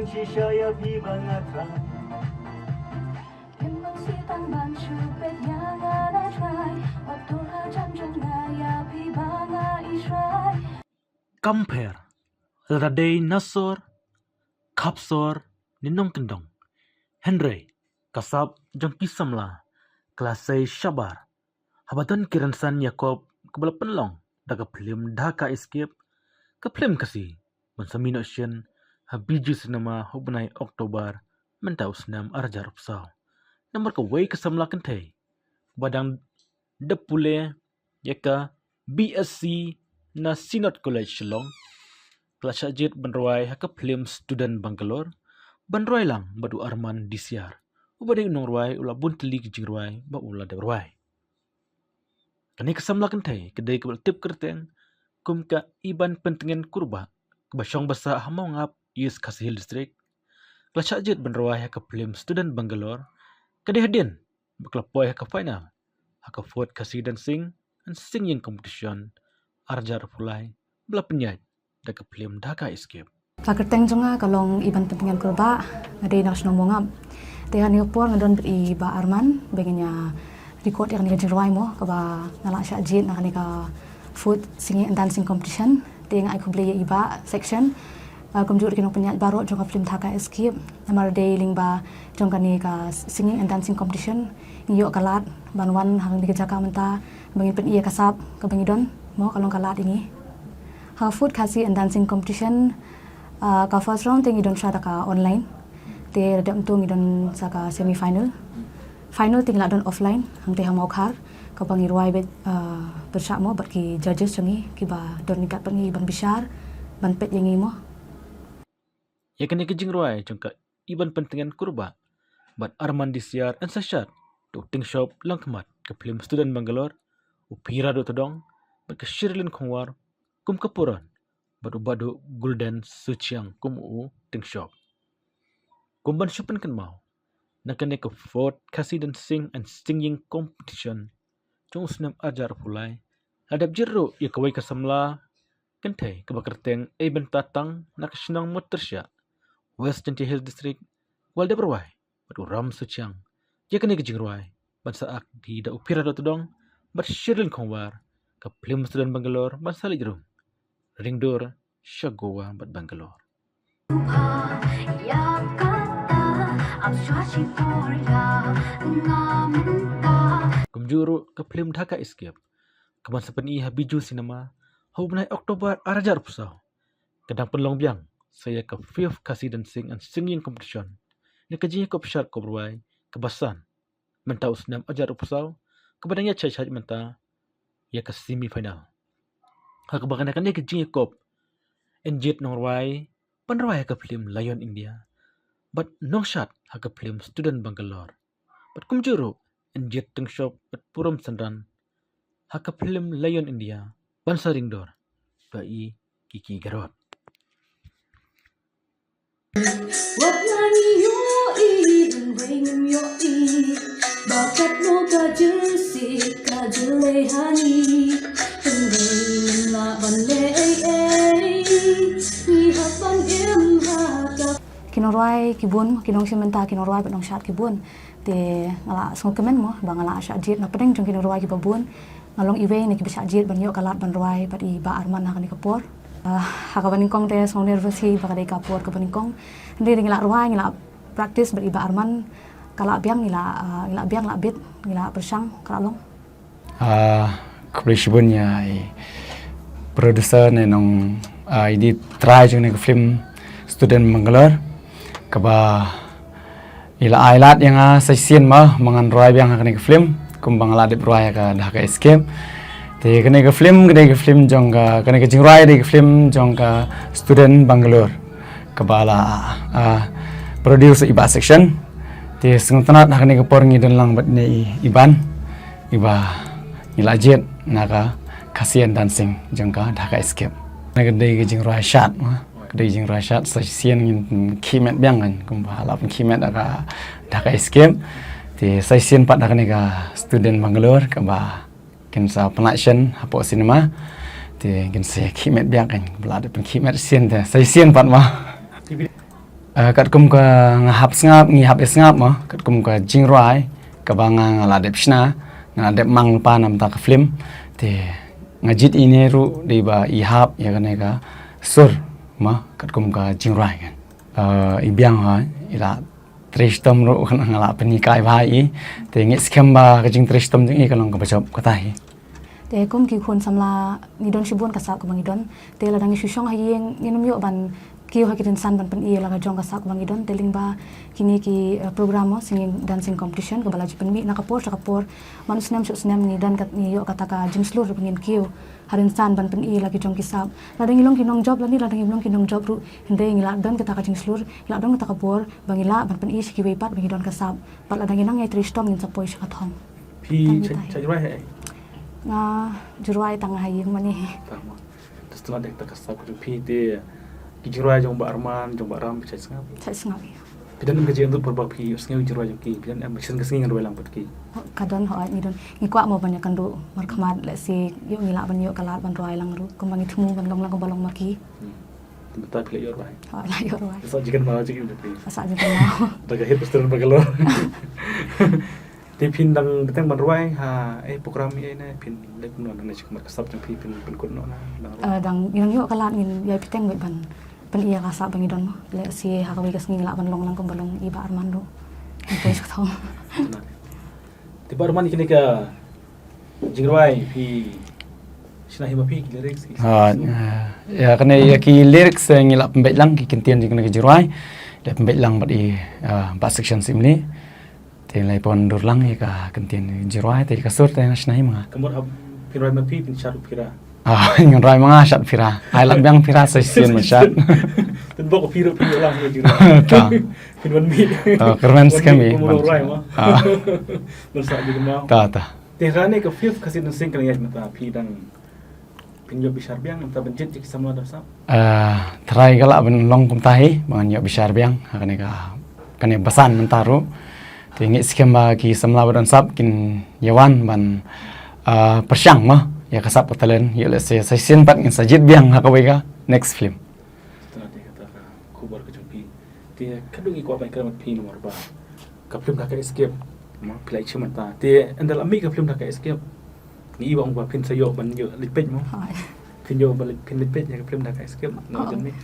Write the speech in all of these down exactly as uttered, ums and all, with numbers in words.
Shisha ïa phi ba nga trai. Kam pher lada dei na sor, khap sor ne nongkyndong. Hynrei ka sap jong ki samla ka la sei shabar haba don ki rynsan ïakob kaba la pynlong da ka phlim Dhaka Escape, ka phlim Khasi ban sa mih noh shen ha Bijou Cinema ha u bnai October mynta u snem ar hajar arphew saw. Namar kawei ka samla kynthei ba dang dep pule ïa ka B S C na Synod College Shillong ka la shah jied ban rwai ha ka phlim Student Bangalore, ban rwai lang bad u Arman Disiar, uba dei u nongrwai u la bun tylli ki jingrwai ba u la dep rwai. Kane ka samla kynthei ka dei kaba la tip kyrteng kum ka Iban Pyntngen Kurbah, kaba shong ba sah ha Mawngap, East Khasi Hills District. Ka la shah jied ban rwai ha ka phlim Student Bangalore, ka dei hadien ba ka la poi ha ka final ha ka Fourth Khasi Dancing and Singing Competition ar hajar arphew lai, ba la pynïaid da ka phlim Dhaka Escape. Ka kyrteng jong nga ka long Iban Pyntngen Kurbah, nga dei na ka shnong Mawngap. Te ha kane ka por nga don bad i Bah Arman ba ngin ïa record ïa kane ka jingrwai mo, kaba nga la shah jied na kane ka Fourth Singing and Dancing Competition. Te nga ai khublei ïa i Bah Section, ah, kumjuh ruh ki nongpynïaid baroh jong ka phlim Dhaka Escape. Namar dei lyngba jong kane ka Singing and Dancing Competition ngi ïoh ka lad ban wan ha kane ka jaka mynta ba ngin pyni ïa ka sap kaba ngi don mo, ka long ka lad ïa ngi. Ha Fourth Khasi and Dancing Competition, ah, ka first round te ngi don sha da ka online. Te da dep mynta ngi don sa ka semi final. Final te ngi la don offline hangtei ha Mawkhar, kaba ngi rwai beit, ah, pyrshah mo bad ki judges jong ngi kiba don ryngkat bad ngi ban bishar, ban peit ïa ngi mo. Ïa kane ka jingrwai jong ka Iban Pyntngen Kurbah bad Arman Disiar yn sa shad da u Tyngshop Langkhmat ka phlim Student Bangalore, u Phira Dohtdong bad ka Sherilyn Khongwar kum ka Puron, bad u Bah Golden Suchiang kum u Tyngshop. Kum ban shu pynkynmaw, na kane ka Fourth Khasi Dancing and Singing Competition jong u snem ar hajar arphew lai, la dep jied ruh ïa kawei ka samla kynthei kaba kyrteng Eibynta Tang na ka shnong Mawtyrshah, West Jaintia Hills District, kaba la dep rwai bad u Ram Suchiang. Ïa kane ka jingrwai ban sa act hi da u Phira Dohtdong bad Sherilyn Khongwar, ka phlim Student Bangalore ban sa leit rung ring dur sha Goa bad Bangalore. Kumjuh ruh ka phlim Dhaka Escape, kaban sa pyni ha Bijou Cinema ha u bnai October ar hajar arphew saw, ka dang pynlong biang sa ïa ka Fifth Khasi Dancing and Singing Competition, ne ka jingïakob shad kob rwai kaba san mynta u snem ar hajar arphew saw, kaba dang ïaid shai shai mynta ïa ka semi final, ha kaba kane kane ka jingïakob yn jied nongrwai ban rwai ha ka phlim Lion India, bad nongshad ha ka phlim Student Bangalore, bad kumjuh ruh yn jied Tyngshop bad Purom Synran ha ka phlim Lion India ban sa ring dur ba i Kiki Garod. Wat la ngi ïohi, hynrei ngim ïohi ba katno ka jingsi ka jyllei ha ngi. Hynrei ngim lah ban leh ei ei, ngi hap ban im ha ka. Ki nongrwai ki bun, ki nongshim bynta ki nongrwai bad nongshad ki bun. Te nga la sngewkmen mo ba nga la shah jied na pdeng jong ki nongrwai kiba bun. Nga long iwei na kiba shah jied ban ïoh ka lad ban rwai bad i Bah Arman ha kane ka por. Ah, ha kaba nyngkong te sngew nervous hi ba ka dei ka por kaba nyngkong. Hynrei ngi la rwai, ngi la practice bad i Bah Arman, ka la biang, ngi la, ah, ngi la biang, la bit, ngi la pyrshang, ka la long. Ah, khublei shibun ïa i producer ne nong, ah, i dei trai jong kane ka film Student Bangalore, kaba i la ai lad ïa nga sa shisien ma, ma ngan rwai biang ha kane ka film, kumba nga la dep rwai ha ka Dhaka Escape. Te kane ka film, kane ka film jong ka, kane ka jingrwai dei ka film jong ka Student Bangalore, kaba la, ah, produce i Bah Section. Te sngewtynnat ha kane ka por ngi don lang bad ne i Iban, iba ngi la jied na ka Khasi and Dancing jong ka Dhaka Escape. Kane ka dei ka jingrwai shad ma. Ka dei jingrwai shad, sa shisien ngin khie met biang kan, kumba la pynkhie met ha ka Dhaka Escape. Te sa shisien pat ha kane ka Student Bangalore kaba kin sa pynlait shen hapoh cinema. Te kin sa khie met biang kan, kumba la dep pynkhie met shisien te sa shisien pat ma. Ah, katkum ka nga hap sngap, ngi hap ïa sngap mo, katkum ka jingrwai kaba nga, nga la dep shna, nga la dep mang lypa namar ka film. Te nga jied ine ruh dei ba i hap ïa kane ka sur mo, katkum ka jingrwai kan. Ah, i biang ha, i la trei shitom ruh kan, nga la pynhikai bha i. Te ngi skhem ba ka jingtrei shitom jong i ka long kaba jop kata hi. Te kum ki khun samla ngi don shibun ka sap kaba ngi don. Te lada ngi shu shong ha ïing ngin ym ïoh ban kiew ha ki rynsan ban pyni ïa la ka jong ka sap kaba ngi don. Te lyngba kine ki, eh, program mo, singing dancing competition kaba la ju pynmih na ka por sha ka por. Man u snem sha u snem ngi don kat, ngi ïoh kata ka jingshlur ba ngin kiew ha rynsan ban pyni ïa la ki jong ki sap. Lada ngi long ki nongjop lane lada ngim long ki nongjop ruh, hynrei ngi la don kata ka jingshlur, ngi la don kata ka bor ba ngi lah ban pyni sha kiwei pat ba ngi don ka sap. Pat lada ngi nang ïai trei shitom ngin sa poi sha ka thong. Phi Tang shait, kita hi. Shait rwai ha ei? Nga ju rwai tang ha ïing mane. Tang mo. Te sngewthuh da kata ka sap ka jong phi te, ki jingrwai jong Bah Arman, jong Bah Ram, phi shait sngap? Shait sngap, ïa. Phi don em ka jingïaduh por ba phi sngew jingrwai jong ki, phi don em, shisien ka sngi ngan rwai lang bad ki? Ka don, hooid, ngi don. Ngi kwah mo ban ïakynduh markhmat, lehse ïoh ngi lah ban ïoh ka lad ban rwai lang ruh, kumba ngi thmu ban long lang kumba long ma ki. Hmm. Te mynta phi la ïoh rwai? Hooid, la ïoh rwai. Sa jingkynmaw jong ngi da phi. Sa jingkynmaw. Da ka hit restaurant Bangalore. Te phin dang bteng ban rwai ha, eh, program ïa ne, phin leh kumno, nangne shi kamar ka sap jong phi phin pynkut noh na, dang rwai? Eh, dang, ngi dang ïoh ka lad ngin ïai bteng beit ban pyni ïa ka sap ba ngi don mo. Lehse ha kawei ka sngi ngi lah ban long lang kumba long i Bah Arman ruh. Ngi poi sha ka thong. Te Bah Arman, kine ka jingrwai phi shna hi ma phi ki lyrics ki. Ha, eh, ïa kane ïa ki lyrics, eh, ngi la pynbeit lang, ki kyntien jong kane ka jingrwai. La pynbeit lang bad i, eh, Bah Section Syiemlieh. Te ngi la pyndur lang ïa ka kyntien jingrwai, te ka sur te nga shna hi ma nga. Ka mut haba phin rwai ma phi phin shad ruh Phira? Ah, ngan rwai ma nga shad Phira. Ai lad biang Phira sa shisien ma shad. Phin bok Phira phin ïoh lang ïa jingrwai. Ta. Phin wan mih. Ah, kyrmen skhem i. Wan mih, wan rwai ma. Ah. Ban sa jingkynmaw. Ta, ta. Te kane ka fifth Khasi Dancing ka la ïaid mynta, phi dang phin ïoh bishar biang mynta ban jied ïa ki samla don sap? Ah, trai ka lah ban long kumta hi, ba ngan ïoh bishar biang ha kane ka, kane basan mynta ruh. Te ngi skhem ba ki samla ba don sap kin ïa wan ban, ah, pyrshang mo ïa ka sap ka talent, ïoh lehse sa shisien pat ngin sa jied biang ha kawei ka next film. Te kata ka khubor ka jong phi. Te ka dei ngi kwah ban kren bad phi namar ba ka film Dhaka Escape mo, phi la ïa shim mynta. Te ynda la mih ka film Dhaka Escape, ngi i ba ong ba phin sa ïoh ban ïoh leit peit mo. Hooid. Phin ïoh ban leit, phin leit peit ïa ka film Dhaka Escape na, oh, jan mih?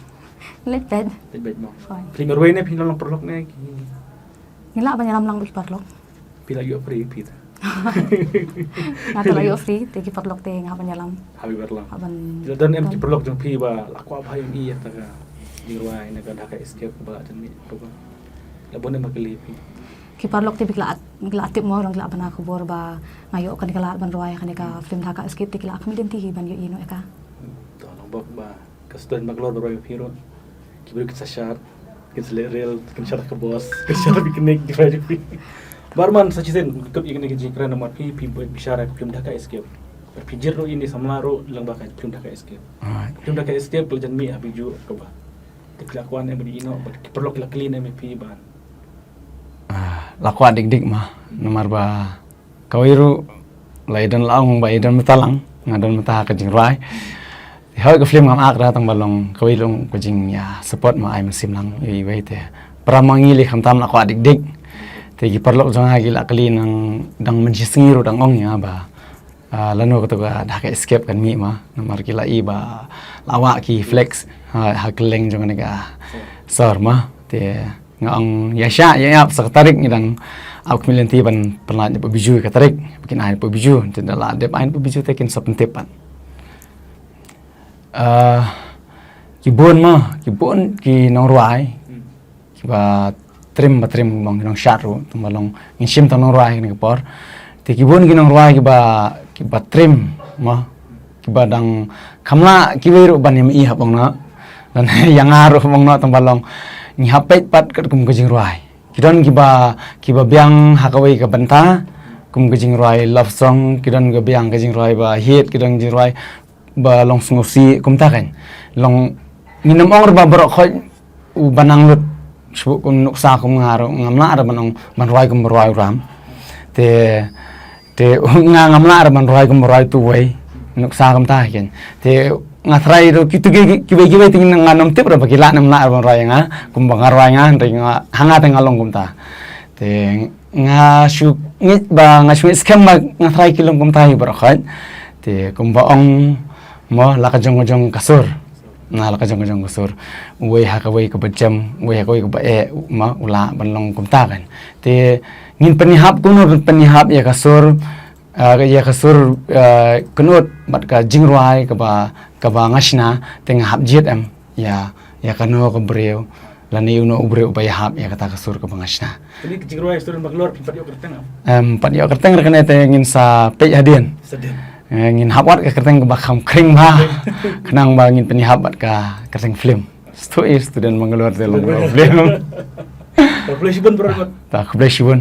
Leit peit. Leit peit mo. Hooid. Film marwei ne phin long paralok ne ki? Ngi lah ban ïalam lang bad ki paralok. Phi la ïoh free phi ta? Nga te la ïoh free, te ki paralok te nga hap ban ïalam. Hap ban ïalam. Hap ban. Te la don em ki paralok jong phi ba la kwah bha ïa ïa kata ka jingrwai ne ka Dhaka Escape ba la jan mih, ba la bun em ba kylli phi? Ki paralok te ba ki la, ki la tip mo, ruh ki la bna khubor ba nga ïoh kane ka lad ban rwai kane ka film Dhaka Escape, te ki la khmih lynti hi ban ïohi noh ïa ka. Hmm, to long bok ba ka student Bangalore ba rwai ma phi ruh. Ki briew kin sa shad, kin sa leh reel, kin shad ka bos, kin shad picnic, ki rwai jong phi. Bah Arman, sa shisien, kut ïa kane ka jingkren namar phi, phi bishar ïa ka film Dhaka Escape. Phi jied ruh ïa kine samla ruh lyngba ka film Dhaka Escape. Alright. Film Dhaka Escape ka la jan mih ha Bijou kaba. Te phi la kwah ne ban ïohi noh bad ki paralok ki la kylli ne ma phi ban? Ah, la kwah dik dik ma, namar ba kawei ruh la i don, la ong ba i don mynta lang, nga don mynta ha ka jingrwai. Hooid, ka film ngam ak ra tang ba long kawei long ka jingïa support ma ai mynsiem lang iwei iwei te. Para ma ngi lei khamtam la kwah dik dik. Te ki paralok jong nga ki la kylli nang dang mynshisngi ruh dang ong ïa nga ba, ah, lano kato ka Dhaka Escape kan mih ma, namar ki la i ba la wah ki flex ha, ha kylleng jong kane ka sor ma. Te nga ong ïa shah ïa ïap sa ka tarik, ngi dang ap khmih lynti ban pynlait na Bijou ka tarik, ba kin ai na Bijou, te ynda la dep ai na Bijou te kin sa pyntip pat. Ah, ki bun ma, ki bun ki nongrwai, hmm, kiba trim ba trim, bang ki nongshad ruh, tang ba long ngin shim tang nongrwai kane ka por. Te ki bun ki nongrwai kiba, kiba trim ma, kiba dang kham lah kiwei ruh ban ïa ma i hap ong noh. Lane ïa nga ruh hap ong noh, tang ba long ngi hap peit pat katkum ka jingrwai. Ki don kiba, kiba biang ha kawei ka bynta, kum ka jingrwai love song, ki don ka biang ka jingrwai ba hit, ki don jingrwai ba long sngewsih, kumta kan. Long, ngin ym ong ruh ba baroh khoit uba nang lut shuh kum nuksa kum nga ruh, ngam lah ruh ban ong ban rwai kum ba rwai u Ram. Te, te nga ngam lah ruh ban rwai kum ba rwai utu uwei, nuksa kumta kan. Te nga try ruh kitu ki, ki, kiwei kiwei te ngin, ngam tip ruh ba ki lah ne em lah ban rwai ïa nga, kumba nga rwai ïa nga, te nga, ha nga te nga long kumta. Te nga shu ngeit ba, nga shu ngeit skhem ba nga try ki long kumta hi baroh khoit. Te kumba ong mo, la ka jong ka jong ka sur. Na la ka jong ka jong ka sur. Uwei ha kawei kaba jem, uwei ha kawei kaba eh, mo, u lah ban long kumta kan. Te ngin pynïahap kumno, pynïahap ïa ka sur, ah, ïa ka sur, ah, kynnoh bad ka jingrwai kaba, kaba nga shna, te nga hap jied em ïa, ïa kano ka briew lane uno u briew uba ïahap ïa kata ka sur kaba nga shna. Kane ka jingrwai Student Bangalore phin pat ïoh kyrteng em? Em, pat ïoh kyrteng re kane te ngin sa peit hadien. Sa dien. Eh, ngin hap wad ka kyrteng kaba kham khring bha. Khnang ba ngin pynïahap bad ka kyrteng film. Stu i Student Bangalore te long film. Khublei shibun bro. Ta khublei shibun.